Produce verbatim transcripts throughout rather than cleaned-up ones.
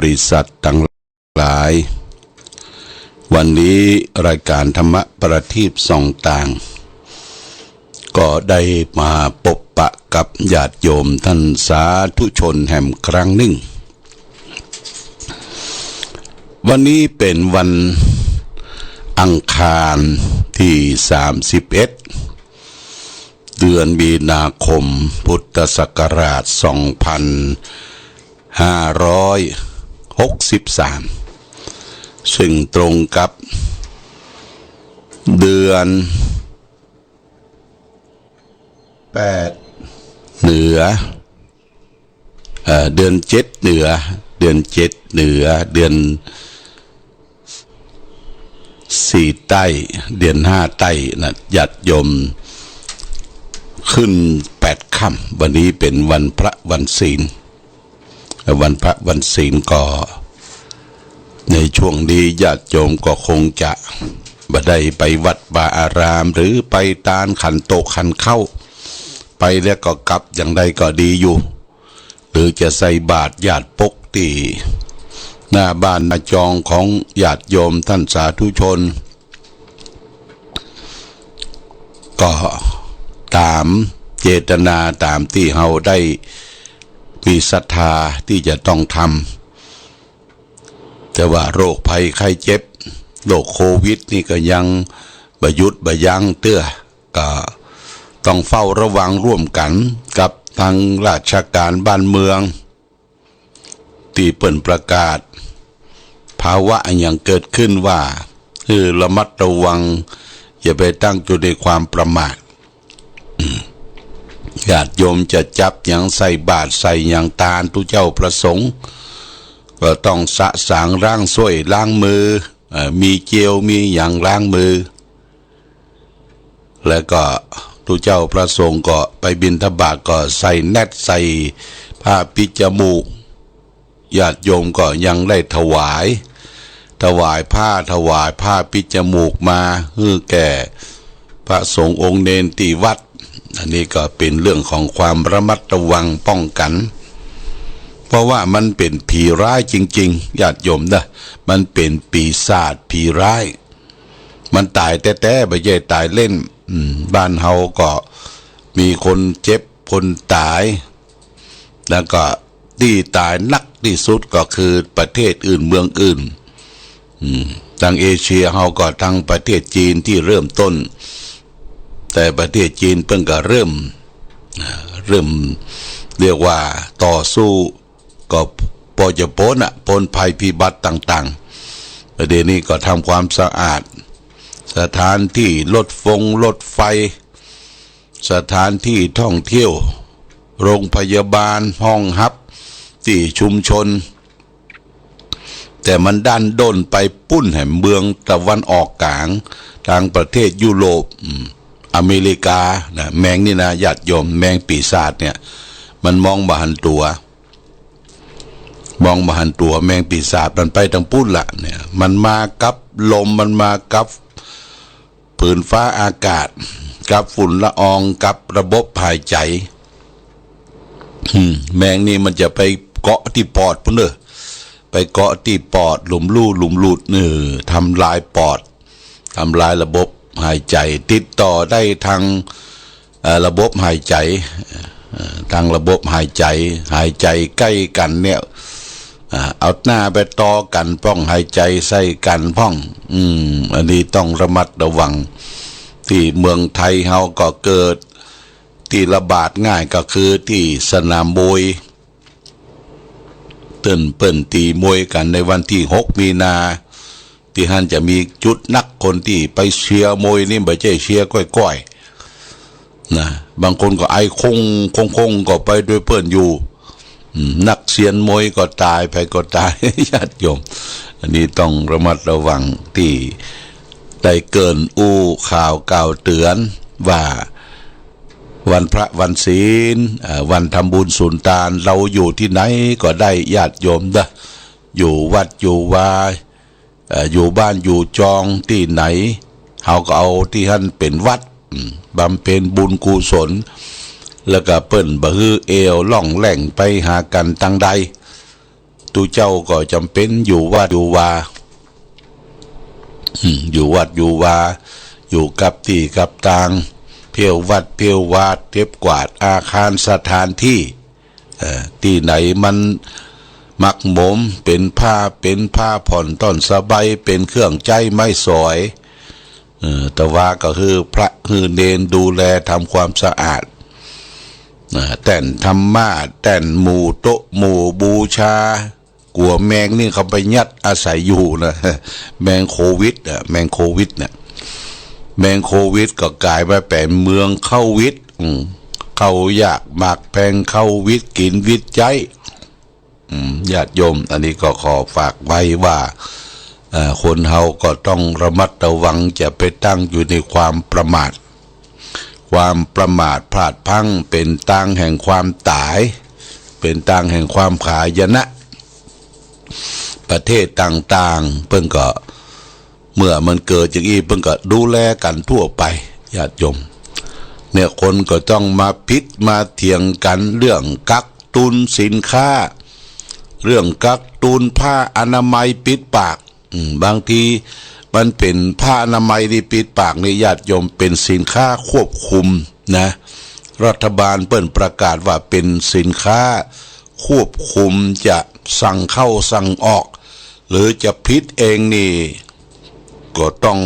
ริษัทตังหลาย วันนี้รายก๋านธรรมะประทีปส่องต่าง ก็ได้มาปบปะกับญาติโยมท่านสาธุชนแหมครั้งนึ่ง วันนี้เป๋นวันอังคารตี้สามสิบเอ็ด เดือนมีนาคม พุทธศักราชสองพันห้าร้อยหกสิบสาม ซึ่งตรงกับเดือนแปดเหนือ เอ่อ เดือนเจ็ดเหนือ เดือนเจ็ดเหนือ เดือนสี่ใต้ เดือนห้าใต้นะ ญาติโยม ขึ้นแปดค่ำ วันนี้เป๋นวันพระวันศีล วันพระวันศีลก็ ในช่วงนี้ญาติโยมก็คงจะบ่ได้ไปวัดวาอาราม หรือไปตานขันโตกขันเข้า ไปแล้วก็กลับอย่างใดก็ดีอยู่ หรือจะใส่บาตรญาติปกตี้หน้าบ้านหน้าจองของญาติโยมท่านสาธุชน ก็ต๋ามเจตนาต๋ามตี้เฮาได้มีศรัทธาตี้จะต้องทำ แต่ว่าโรคภัยไข้เจ็บ โรคโควิดนี่ก็ยังบ่หยุดบ่ยั้งเตื้อ ก็ต้องเฝ้าระวังร่วมกั๋นกับตางราชก๋านบ้านเมือง ตี้เปิ้นประกาศภาวะอะหยังเกิดขึ้นว่า หื้อระมัดระวัง อย่าไปตั้งอยู่ในความประมาท อืม ญาติโยมจะจับหยังใส่บาตรใส่หยังตานตุ๊เจ้าพระสงฆ์ ก็ต้องสะสางล้างส้วยล้างมือ เอ่อ มีเจลมีหยังล้างมือ แล้วก็ตุ๊เจ้าพระสงฆ์ก็ไปบิณฑบาตก็ใส่แน็ตใส่ผ้าปิดจมูก ญาติโยมก็ยังได้ถวาย ถวายผ้า ถวายผ้าปิดจมูกมาหื้อแก่พระสงฆ์องค์เณรตี้วัด อันนี้ก็เป๋นเรื่องของความระมัดระวังป้องกั๋น เพราะว่ามันเป๋นผีร้ายจริงๆ ญาติโยมนะ มันเป๋นปีศาจผีร้าย มันต๋ายแต๊ๆ บ่ใจ้ต๋ายเล่น อืม บ้านเฮาก็มีคนเจ็บคนต๋าย แล้วก็ตี้ต๋ายนักตี้สุดก็คือประเทศอื่นเมืองอื่น อืม ตางเอเชียเฮาก็ตางประเทศจีนตี้เริ่มต้น แต่ประเทศจีนเปิ้นก็เริ่ม อ่า เริ่ม เรียกว่าต่อสู้ ก็ปอจะป๊นอะ ป๊นภัยพิบัติต่างๆ ประเดี๋ยวนี้ก็ทำความสะอาด สถานตี้รถฟงรถไฟ สถานตี้ท่องเที่ยว โรงพยาบาล ห้องฮับ ตี้ชุมชน แต่มันดั้นด้นไปปู๊นแหมเมืองตะวันออกก๋าง ตางประเทศยุโรป อืม อเมริกา นะ แมงนี่นะ ญาติโยม แมงปีศาจเนี่ย มันมองบ่หันตั๋ว มองบ่หันตั๋ว แมงปีศาจมันไปตางปู๊นละเนี่ย มันมากับลม มันมากับผืนฟ้าอากาศ กับฝุ่นละออง กับระบบหายใจ๋ อืม แมงนี่มันจะไปเกาะตี้ปอดปู๊นเน่อ ไปเกาะตี้ปอด หลุมลู่หลุมหลุด เออ ทำลายปอด ทำลายระบบหายใจ๋ ติดต่อได้ตาง เอ่อ ระบบหายใจ๋ เอ่อ ตางระบบหายใจ๋ หายใจ๋ใก้กั๋นเนี่ย อ่า เอาหน้าไปต่อกั๋นพ่อง หายใจ๋ใส่กั๋นพ่อง อืม อันนี้ต้องระมัดระวัง ตี้เมืองไทยเฮาก็เกิด ตี้ระบาดง่ายก็คือตี้สนามมวย เปิ้น เปิ้นตี๋มวยกั๋นในวันตี้หกมีนา ตี้หั้นจะมีจุดนักคนตี้ไปเชียร์มวยนี่ บ่ใจ้เชียร์ก้อยๆ นะ บางคนก็ไอคงคงคงก็ไปด้วยเปิ้นอยู่ อืม นักเซียนมวยก็ต๋าย ใผก็ต๋าย ญาติโยม อันนี้ต้องระมัดระวัง ตี้ได้เกริ่นอู้ข่าวกล่าวเตื๋อนว่า วันพระวันศีล เอ่อ วันทำบุญสุนตาน เฮาอยู่ตี้ไหนก็ได้ ญาติโยมเน่อ อยู่วัดอยู่วา เอ่อ อยู่บ้านอยู่จองตี้ไหน เฮาก็เอาตี้หั้นเป๋นวัด อืม บำเพ็ญบุญกุศล แล้วก็เปิ้นบ่หื้อเอ่วล่องแล่งไปหากั๋นตางใด ตุ๊เจ้าก็จ๋ำเป๋นอยู่วัดอยู่วา อืม อยู่วัดอยู่วา อยู่กับตี้กับตาง เที่ยววัดเที่ยววา เก็บกวาดอาคารสถานตี้ เอ่อ ตี้ไหนมันหมักหมม เป๋นผ้า เป๋นผ้าผ่อนต้อนสบาย เป๋นเครื่องใจ๊ไม้สอย เอ่อ แต่ว่าก็หื้อพระหื้อเณรดูแลทำความสะอาด อ่า แต้นธรรมาสน์ แต้นหมู่โต๊ะหมู่บูชา กั๋วแมงนี่เข้าไปยัดอาศัยอยู่นะ แมงโควิดอะ แมงโควิดเนี่ย แมงโควิดก็ก๋ายมาเป๋นเมืองเข้าวิด อืม เข้ายากหมากแพง เข้าวิดกิ๋นวิดใจ๊ อืม ญาติโยม อันนี้ก็ขอฝากไว้ว่า เอ่อ คนเฮาก็ต้องระมัดระวัง จะไปตั้งอยู่ในความประมาท ความประมาทพลาดพลั้งเป๋นตางแห่งความต๋าย เป๋นตางแห่งความหายนะ ประเทศต่างๆ เปิ้นก็ เมื่อมันเกิดอย่างอี้ เปิ้นก็ดูแลกั๋นทั่วไป ญาติโยม เนี่ย คนก็ต้องมาผิดมาเถียงกั๋นเรื่องกักตุนสินค้า เรื่องกักตุนผ้าอนามัยปิดปาก อืม บางทีมันเป๋นผ้าอนามัยตี้ปิดปากนี่ ญาติโยม เป๋นสินค้าควบคุมนะ รัฐบาลเปิ้นประกาศว่าเป๋นสินค้าควบคุม จะสั่งเข้าสั่งออก หรือจะผลิตเองนี่ ก็ต้อง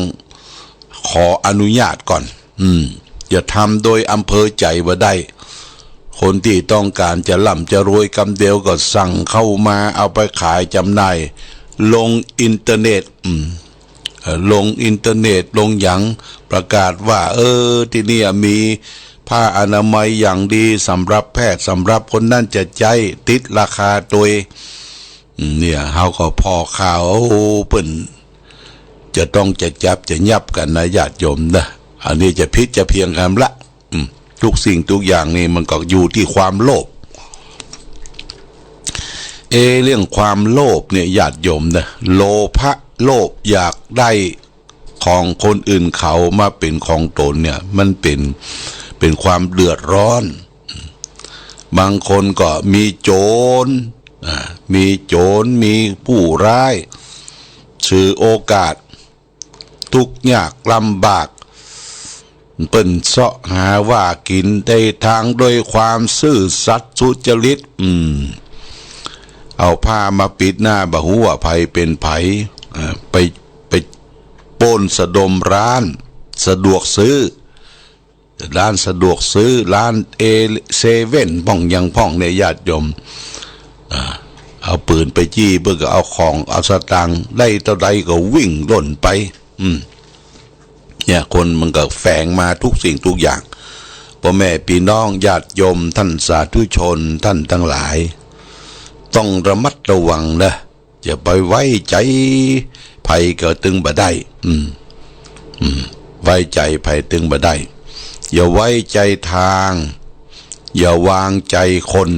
ขออนุญาตก่อน อืม จะทำโดยอำเภอใจ๋บ่ได้ คนตี้ต้องก๋านจะร่ำจะรวยกำเดียวก็สั่งเข้ามา เอาไปขายจ๋ำหน่าย ลงอินเทอร์เน็ต อืม เอ่อ ลงอินเทอร์เน็ต ลงหยัง ประกาศว่า เออ ตี้เนี่ยมีผ้าอนามัยอย่างดี สำหรับแพทย์ สำหรับคนนั้นจะใจ๊ ติดราคาตวย อืม เนี่ย เฮาก็ผ่อข่าว โอ้ เปิ้นจะต้องจะจับจะยับกั๋นนะ ญาติโยมนะ อันนี้จะผิดจะเพี้ยนกั๋นละ อืม ทุกสิ่งทุกอย่างนี่มันก็อยู่ตี้ความโลภ เอ เรื่องความโลภเนี่ย ญาติโยมนะ โลภะ โลภอยากได้ของคนอื่นเขามาเป๋นของตนเนี่ย มันเป๋น เป๋นความเดือดร้อน บางคนก็มีโจ๋ร อ่า มีโจ๋ร มีผู้ร้าย ฉวยโอกาส ตุ๊กยากลำบาก เปิ้นเซาะหาว่ากิ๋นได้ตางด้วยความซื่อสัตย์สุจริต อืม เอาผ้ามาปิดหน้า บ่ฮู้ว่าใผเป๋นใผ อ่า ไป ไปปล้นสะดมร้านสะดวกซื้อ ร้านสะดวกซื้อ ร้านเอ เซเว่น พ่องหยังพ่องเนี่ย ญาติโยม อ่า เอาปืนไปจี้ เปิ้นก็เอาของ เอาสตางค์ ได้เต้าใดก็วิ่งล่นไป อืม เนี่ย คนมันก็แฝงมาทุกสิ่งทุกอย่าง ป้อแม่ปี้น้องญาติโยม ต้านสาธุชน ต้านตังหลาย ต้องระมัดระวังนะ จะไปไว้ใจ๋ใผก็ตึงบ่ได้ อืม อืม ไว้ใจ๋ใผตึงบ่ได้ อย่าไว้ใจ๋ตาง อย่าวางใจ๋คน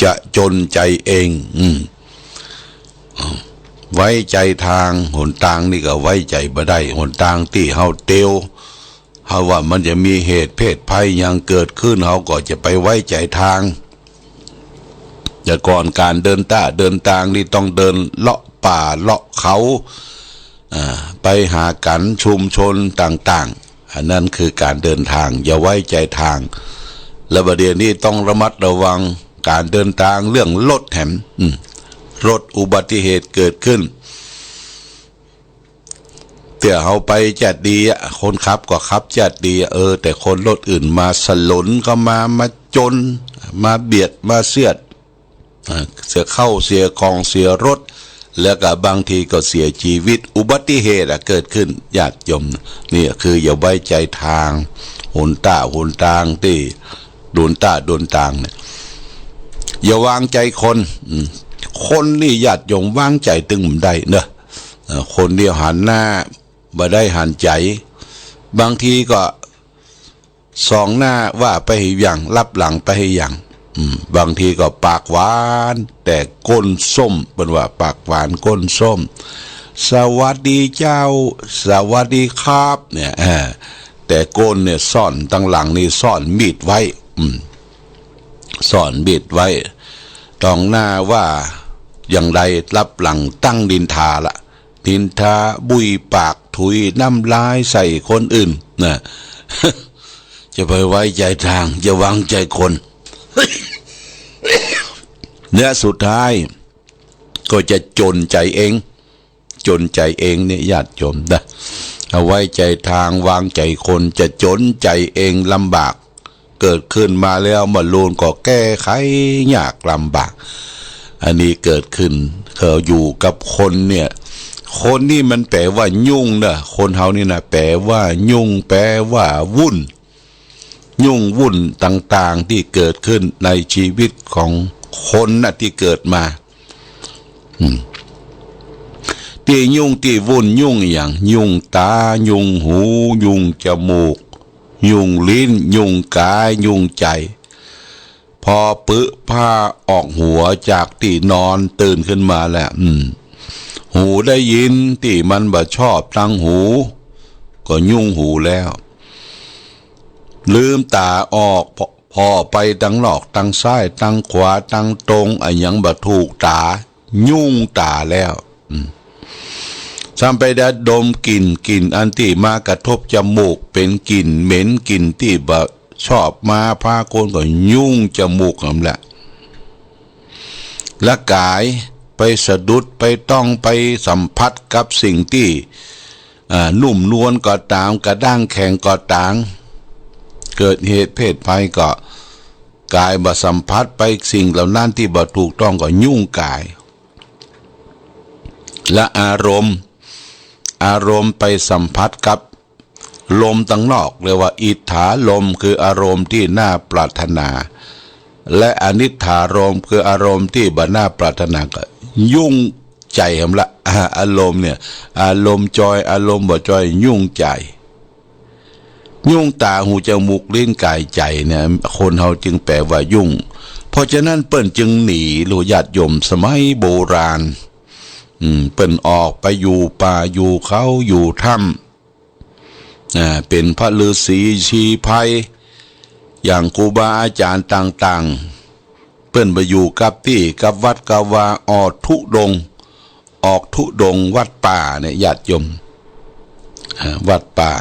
จะจ๋นใจ๋เอง อืม ไว้ใจ๋ตาง หนตางนี่ก็ไว้ใจ๋บ่ได้ หนตางตี้เฮาเตียว เฮาว่ามันจะมีเหตุเพศภัยหยังเกิดขึ้น เฮาก็จะไปไว้ใจ๋ตาง แต่ก่อนก๋านเดินต้าเดินตางนี่ต้องเดินเลาะป่าเลาะเขา อ่า ไปหากั๋นชุมชนต่างๆ อันนั้นคือก๋านเดินตาง อย่าไว้ใจ๋ตาง และบ่าเดี่ยวนี้ต้องระมัดระวังก๋านเดินตาง เรื่องรถแหม อืม รถอุบัติเหตุเกิดขึ้น เตื้อเฮาไปจะดีอะ คนขับก็ขับจะดีอะ เออ แต่คนรถอื่นมาสลนเข้ามา มาจ๋น มาเบียด มาเสียด อ่า เสียข้าวเสียของเสียรถ แล้วก็บางทีก็เสียจีวิต อุบัติเหตุอะเกิดขึ้น ญาติโยม นี่คืออย่าไว้ใจ๋ตาง หนต้าหนตางตี้ โดนต้าโดนตางเนี่ย อย่าวางใจ๋คน อืม คนนี่ญาติโยมวางใจ๋ตึงบ่ได้เนอะ เอ่อ คนเดียวหันหน้า บ่ได้หันใจ๋ บางทีก็ส่องหน้าว่าไปหื้อหยัง ลับหลังไปหื้อหยัง อืม บางทีก็ปากหวานแต่ก้นส้ม เปิ้นว่าปากหวานก้นส้ม สวัสดีเจ้า สวัสดีครับ เนี่ย เออ แต่ก้นเนี่ยซ่อน ตังหลังนี่ซ่อนมีดไว้ อืม ซ่อนมีดไว้ ตองหน้าว่า อย่างใด ลับหลังตั้งนินทาละ นินทาบุยปาก ถุยน้ำลายใส่คนอื่นนะ จะไปไว้ใจ๋ตาง จะวางใจ๋คน และสุดท้ายก็จะจ๋นใจ๋เอง จ๋นใจ๋เองเนี่ยญาติโยมนะ เอาไว้ใจ๋ตาง วางใจ๋คน จะจ๋นใจ๋เอง ลำบาก เกิดขึ้นมาแล้วมาลูนก็แก้ไขยากลำบาก อันนี้เกิดขึ้น เขาอยู่กับคนเนี่ย คนนี่มันแปลว่ายุ่งนะ คนเฮานี่นะ แปลว่ายุ่ง แปลว่าวุ่น ยุ่งวุ่นต่างๆ ที่เกิดขึ้นในชีวิตของคนนะ ที่เกิดมา อืม ตี้ยุ่งตี้วุ่น ยุ่งอะหยัง ยุ่งต๋า ยุ่งหู ยุ่งจมูก ยุ่งลิ้น ยุ่งก๋าย ยุ่งใจ๋ พอปึ้อผ้าออกหัวจากตี้นอนตื่นขึ้นมาแล้ว อืม หูได้ยินตี้มันบ่ชอบตางหู ก็ยุ่งหูแล้ว ลืมต๋าออก ผ่อ ผ่อไปตางนอก ตางซ้าย ตางขวา ตางตรง อะหยังบ่ถูกต๋า ยุ่งต๋าแล้ว อืม ซ้ำไปได้ดมกลิ่น กลิ่นอันตี้มากระทบจมูก เป๋นกลิ่นเหม็น กลิ่นตี้บ่ชอบ มาพาคนก็ยุ่งจมูกหั้นแหละ และก๋าย ไปสะดุด ไปต้อง ไปสัมผัสกับสิ่งตี้ อ่า นุ่มนวลก็ต๋าม กระด้างแข็งก็ต๋าม เกิดเหตุเพศภัยก็ ก๋ายบ่สัมผัสไปสิ่งเหล่านั้นตี้บ่ถูกต้องก็ยุ่งก๋าย และอารมณ์ อารมณ์ไปสัมผัสกับลมตางนอก เรียกว่าอิทธารมณ์ คืออารมณ์ตี้น่าปรารถนา และอนิทธารมณ์ คืออารมณ์ตี้บ่น่าปรารถนา ก็ยุ่งใจ๋หั้นละ อารมณ์เนี่ย อารมณ์จอย อารมณ์บ่จอย ยุ่งใจ๋ ยุ่งต๋า หู จมูก ลิ้น ก๋าย ใจ๋เนี่ย คนเฮาจึงแปลว่ายุ่ง เพราะฉะนั้นเปิ้นจึงหนี ลูกญาติโยม สมัยโบราณ อืม เปิ้นออกไปอยู่ป่า อยู่เขา อยู่ถ้ำ อ่า เป๋นพระฤๅษีชีไพร อย่างครูบาอาจ๋ารย์ต่างๆ เปิ้นไปอยู่กับตี้กับวัดกับวา ออกธุดงค์ ออกธุดงค์วัดป่าเนี่ยญาติโยม อ่า วัดป่า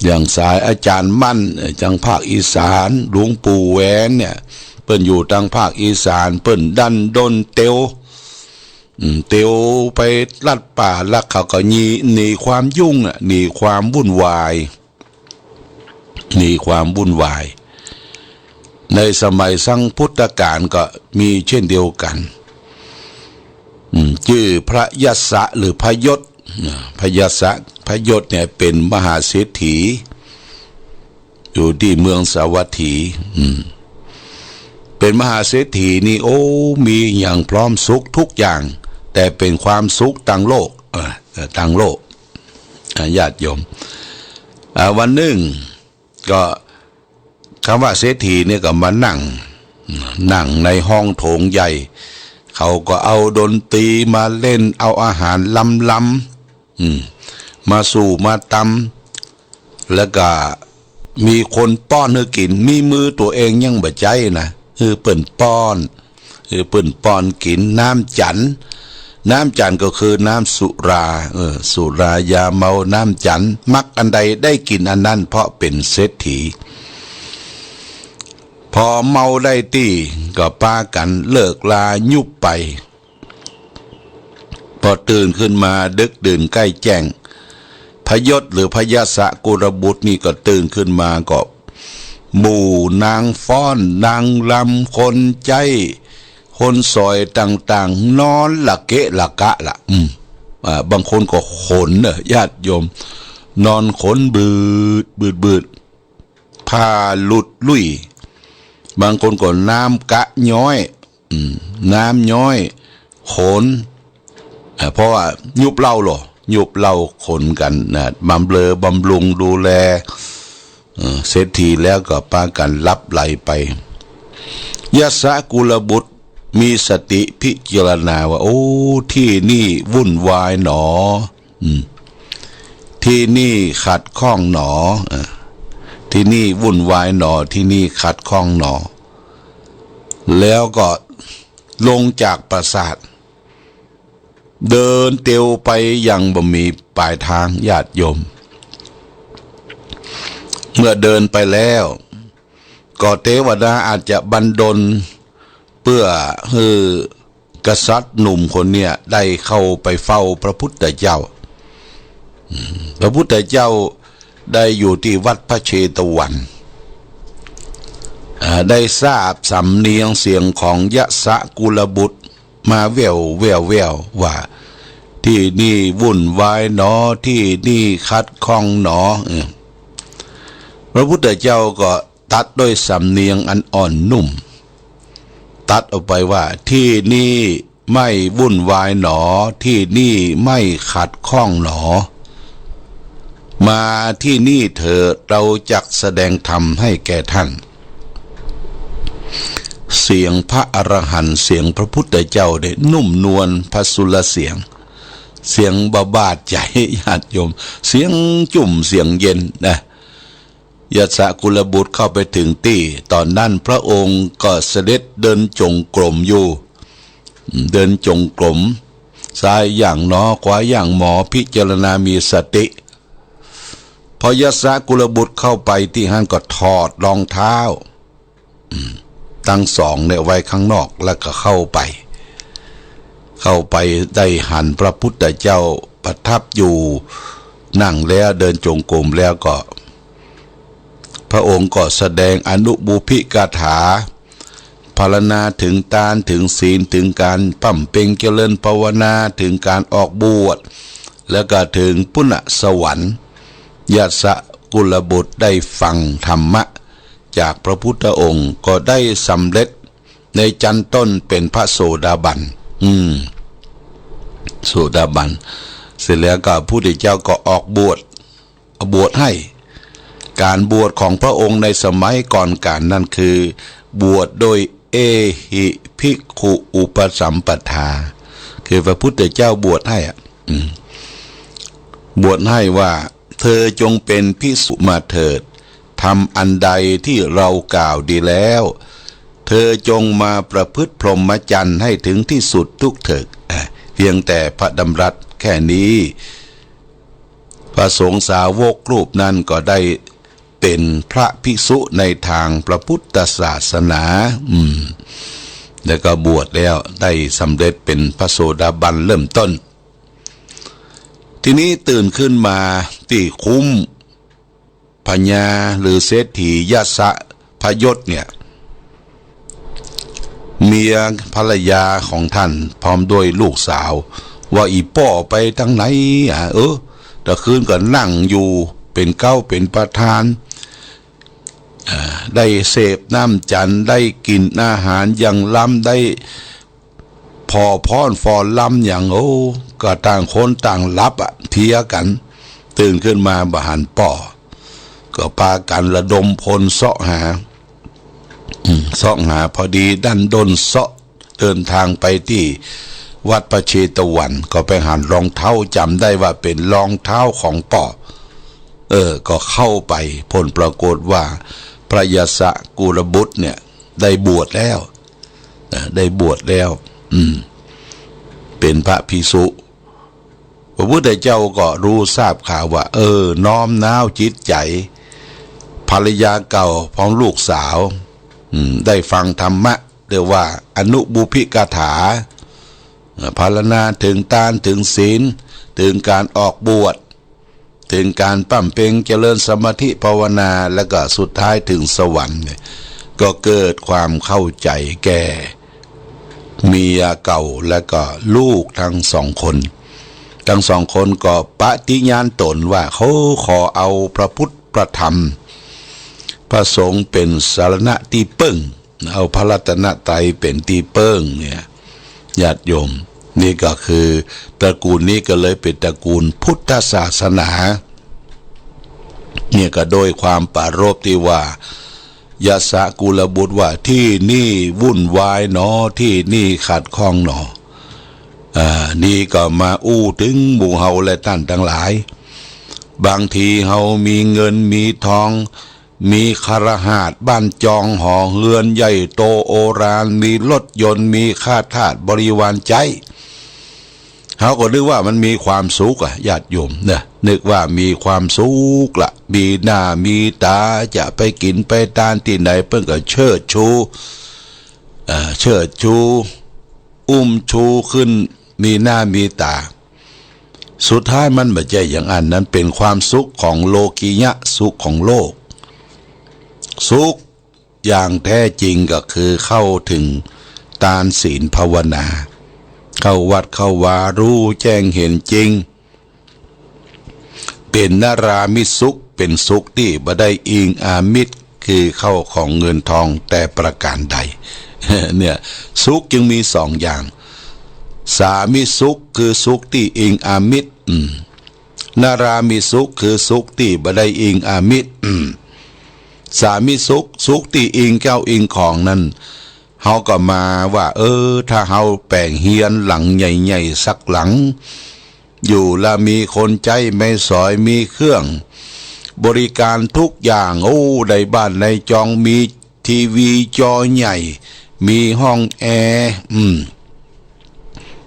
อย่างสายอาจ๋ารย์มั่น เอ่อ จังภาคอีสาน หลวงปู่แหวนเนี่ย เปิ้นอยู่ตางภาคอีสาน เปิ้นดั้นด้นเตียว อืม เตียวไปลัดป่า แล้วเขาก็หนี หนีความยุ่งน่ะ หนีความวุ่นวาย หนีความวุ่นวาย ในสมัยสังพุทธกาลก็มีเช่นเดียวกัน อืม จื้อพระยสสะหรือพระยศ อ่า พระยสสะ พระยศเนี่ยเป๋นมหาเศรษฐี อยู่ตี้เมืองสาวัตถี อืม เป๋นมหาเศรษฐีนี่ โอ้ มีอะหยังพร้อมสุขกู้อย่าง แต่เป๋นความสุขตางโลก อ่า เอ่อ ตางโลก อ่า ญาติโยม อ่า วันนึ่งก็ คำว่าเศรษฐีเนี่ยก็มานั่ง นั่งในห้องโถงใหญ่ เขาก็เอาดนตรีมาเล่น เอาอาหารลำๆ อืม มาสู่มาตำ แล้วก็มีคนป้อนหื้อกิ๋น มีมือตั๋วเองยังบ่ใจ๊นะ หื้อเปิ้นป้อน หื้อเปิ้นป้อนกิ๋น น้ำจั๋น น้ำจั๋นก็คือน้ำสุรา เออ สุรายาเมา น้ำจั๋น มักอันใดได้กิ๋นอันนั้น เพราะเป๋นเศรษฐี พอเมาได้ตี้ก็ปากั๋นเลิกลายุบไป พอตื่นขึ้นมาดึกดื่นใก้แจ้ง พระยศหรือพระยสสะกุลบุตรนี่ก็ตื่นขึ้นมาก็ หมู่นางฟ้อน นางรำ คนใจ๊ คนสอยต่างๆ นอนละเกะละกะละ อืม อ่า บางคนก็ขนเน่อ ญาติโยม นอนขนบืด บืด บืด ผ้าหลุดลุ่ย บางคนก็น้ำกะย้อย อืม น้ำย้อย ขน อ่า เพราะว่ายุบเหล้าเหรอ ยุบเหล้าขนกั๋นนะ บำเรอบำรุงดูแล เอ่อ เศรษฐีแล้วก็ปากั๋นหลับไหลไป ยสสะกุลบุตรมีสติพิจารณาว่า โอ้ ตี้นี่วุ่นวายหนอ อืม ตี้นี่ขัดข้องหนอ เอ่อ ตี้นี่วุ่นวายหนอ ตี้นี่ขัดข้องหนอ แล้วก็ ลงจากปราสาท เดินเตียวไปอย่างบ่มีปลายทาง ญาติโยม เมื่อเดินไปแล้ว ก็เตวดาอาจจะบันดล เปื้อหื้อกษัตริย์หนุ่มคนเนี้ยได้เข้าไปเฝ้าพระพุทธเจ้า อืม พระพุทธเจ้าได้อยู่ตี้วัดพระเชตวัน อ่า ได้ทราบสำเนียงเสียงของยสกุลบุตรมาแว่วๆๆ ว่า ตี้นี่วุ่นวายหนอ ตี้นี่ขัดข้องหนอ เออ พระพุทธเจ้าก็ตรัสด้วยสำเนียงอันอ่อนนุ่ม ตรัสออกไปว่า ตี้นี่ไม่วุ่นวายหนอ ตี้นี่ไม่ขัดข้องหนอ มาตี้นี่เถิด เราจักแสดงธรรมให้แก่ท่าน เสียงพระอรหันต์ เสียงพระพุทธเจ้าเนี่ยนุ่มนวล ผสมเสียง เสียงบ่บาดใจ๋ ญาติโยม เสียงจุ่ม เสียงเย็นนะ ยสกุลบุตรเข้าไปถึงตี้ ต๋อนนั้นพระองค์ก็เสด็จเดินจงกรมอยู่ เดินจงกรม ซ้ายย่างหนอ ขวาย่างหนอ พิจารณามีสติ พอยสกุลบุตรเข้าไปตี้หั้นก็ถอดรองเท้า อืม ตังสองเนี่ยไว้ข้างนอก แล้วก็เข้าไป เข้าไปได้หันพระพุทธเจ้าประทับอยู่ นั่งแล้วเดินจงกรมแล้วก็ พระองค์ก็แสดงอนุบุพกถา พรรณนาเถิงตาน เถิงศีล เถิงก๋านบำเพ็ญเจริญภาวนา เถิงก๋านออกบวช แล้วก็เถิงปุณณสวรรค์ ยสกุลบุตรได้ฟังธรรมะจากพระพุทธองค์ ก็ได้สำเร็จในจั้นต้นเป็นพระโสดาบัน อืม โสดาบัน เสร็จแล้วก็พระพุทธเจ้าก็ออกบวช บวชให้ ก๋านบวชของพระองค์ในสมัยก่อนก๋านนั้นคือบวชโดยเอหิภิกขุอุปสัมปทา คือพระพุทธเจ้าบวชให้อะ อืม บวชให้ว่า เธอจงเป็นภิกษุมาเถิด ธรรมอันใดที่เรากล่าวดีแล้ว เธอจงมาประพฤติพรหมจรรย์ให้ถึงที่สุดทุกข์เถิด อ่ะ เพียงแต่พระดำรัสแค่นี้ พระสงฆ์สาวกรูปนั้นก็ได้เป็นพระภิกษุในทางพระพุทธศาสนา อืม แล้วก็บวชแล้วได้สำเร็จเป็นพระโสดาบันเริ่มต้น ทีนี้ตื่นขึ้นมาตี้คุ้ม พญาหรือเศรษฐียสพยศเนี่ย เมียภรรยาของท่านพร้อมด้วยลูกสาว ว่าอี่ป้อไปตางไหนอะ เออ ตะคืนก็นั่งอยู่เป๋นเก๊าเป๋นประธาน อ่า ได้เสพน้ำจันทร์ ได้กิ๋นอาหารอย่างล้ำ ได้ผ่อผ้อนฟ้อนรำอย่าง โอ้ ก็ต่างคนต่างหลับอะ เพลียกั๋น ตื่นขึ้นมาบ่หันป้อ ก็ปากั๋นระดมพลเซาะหา อืม เซาะหา พอดีดันด้นเซาะเดินทางไปตี้วัดพระเชตวัน ก็ไปหันรองเท้า จ๋ำได้ว่าเป๋นรองเท้าของป้อ เออ ก็เข้าไป ผลปรากฏว่าพระยสกุลบุตรเนี่ยได้บวชแล้ว เออ ได้บวชแล้ว อืม เป๋นพระภิกษุ พระพุทธเจ้าก็ฮู้ทราบข่าวว่า เออ น้อมน้าวจิตใจ๋ ภรรยาเก่าพร้อมลูกสาว อืม ได้ฟังธรรมะ เรียกว่าอนุบุพกถา เอ่อ พรรณนาเถิงตาน เถิงศีล เถิงก๋านออกบวช เถิงก๋านบำเพ็ญเจริญสมาธิภาวนา แล้วก็สุดท้ายเถิงสวรรค์เนี่ย ก็เกิดความเข้าใจ๋แก่เมียเก่า แล้วก็ลูกทั้งสองคน ทั้งสองคนก็ปฏิญาณตนว่าเขาขอเอาพระพุทธพระธรรมพระสงฆ์เป๋นสรณะตี้เปิ้ง เอาพระรัตนตรัยเป๋นตี้เปิ้งเนี่ย ญาติโยม นี่ก็คือตระกูลนี้ก็เลยเป๋นตระกูลพุทธศาสนา เนี่ยก็โดยความปรารภตี้ว่า ยสกุลบุตรว่า ตี้นี่วุ่นวายหนอ ตี้นี่ขัดข้องหนอ อ่า นี่ก็มาอู้เถิงหมู่เฮาและต้านตังหลาย บางทีเฮามีเงินมีทอง มีคฤหาสน์บ้านจองหอเฮือนใหญ่โตโอฬาร มีรถยนต์ มีข้าทาสบริวารใจ๊ เฮาก็นึกว่ามันมีความสุขอะ ญาติโยมเนาะ นึกว่ามีความสุขละ มีหน้ามีต๋า จะไปกิ๋นไปตานตี้ไหน เปิ้นก็เชิดชู เอ่อ เชิดชู อุ้มชูขึ้น มีหน้ามีต๋า สุดท้ายมันบ่ใจ้อย่างอั้น นั้นเป๋นความสุขของโลกิยะ สุขของโลก สุขอย่างแท้จริงก็คือเข้าถึงตานศีลภาวนา เข้าวัดเข้าวา ฮู้แจ้งเห็นจริง เป๋นนรามิตสุข เป๋นสุขตี้บ่ได้อิงอามิตร คือเข้าของเงินทองแต่ประการใด เนี่ย สุขจึงมีสองอย่าง สามิตสุข คือสุขตี้อิงอามิตร อืม นรามิตสุข คือสุขตี้บ่ได้อิงอามิตร อืม สามิตสุข สุขตี้อิงเข้าอิงของนั้น เฮาก็มาว่า เออ ถ้าเฮาแป๋งเฮือนหลังใหญ่ๆ สักหลัง อยู่ละมีคนใจ๊ไม้สอย มีเครื่องบริการทุกอย่าง โอ้ ได้บ้านได้จอง มีทีวีจอใหญ่ มีห้องแอร์ อืม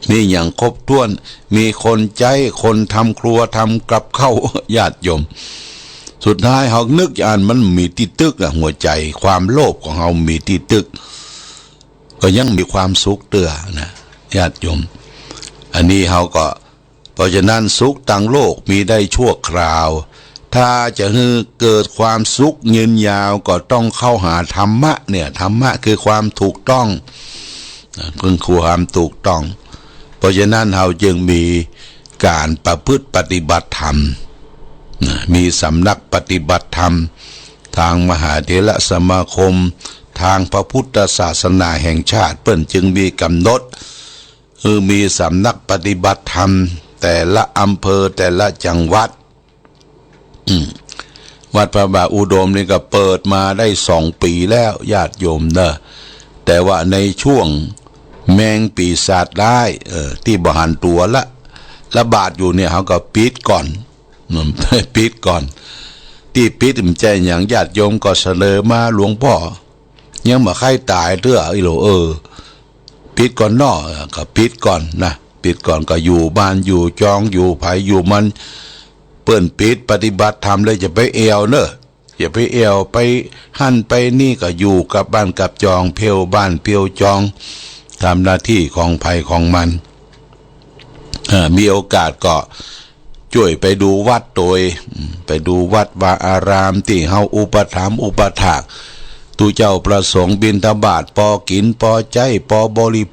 มีอย่างครบถ้วน มีคนใจ๊ คนทำครัว ทำกับข้าว ญาติโยม สุดท้ายเฮานึกอย่างอั้น มันมีตี้ตึกอะ หัวใจ๋ความโลภของเฮามีตี้ตึก ก็ยังมีความสุขเตื้อนะ ญาติโยม อันนี้เฮาก็ เพราะฉะนั้นสุขตางโลกมีได้ชั่วคราว ถ้าจะหื้อเกิดความสุขยืนยาวก็ต้องเข้าหาธรรมะเนี่ย ธรรมะคือความถูกต้อง นะ คือความถูกต้อง เพราะฉะนั้นเฮาจึงมีก๋านประพฤติปฏิบัติธรรม นะ มีสำนักปฏิบัติธรรม ตางมหาเถรสมาคม ตางพระพุทธศาสนาแห่งชาติ เปิ้นจึงมีก๋ำหนด คือมีสำนักปฏิบัติธรรม แต่ละอำเภอ แต่ละจังหวัด อืม วัดพระบาทอุดมนี่ก็เปิดมาได้สองปี๋แล้ว ญาติโยมเนาะ แต่ว่าในช่วงแมงปีศาจร้าย เออ ตี้บ่หันตั๋วละ ระบาดอยู่เนี่ย เฮาก็ปิดก่อน อืม ปิดก่อน ตี้ปิดบ่ใจ้หยัง ญาติโยมก็เสนอมา หลวงป้อ ยังบ่ใค่ต๋ายเตื้อ อีหลู เออ ปิดก่อนเนาะ ก็ปิดก่อนนะ ปิดก่อน ก็อยู่บ้านอยู่จอง อยู่ใผอยู่มัน เปิ้นปิดปฏิบัติธรรมแล้ว อย่าไปแอ่วเนาะ อย่าไปแอ่วไปหั้นไปนี่ ก็อยู่กับบ้านกับจอง เผียวบ้านเผียวจอง ทำหน้าตี้ของใผของมัน เอ่อ มีโอกาสก็จ้วยไปดูวัดตวย อืม ไปดูวัดวาอารามตี้เฮาอุปถัมภ์อุปถาก ตุ๊เจ้าพระสงฆ์บิณฑบาตพอกิ๋นพอใจ๊พอบริโภค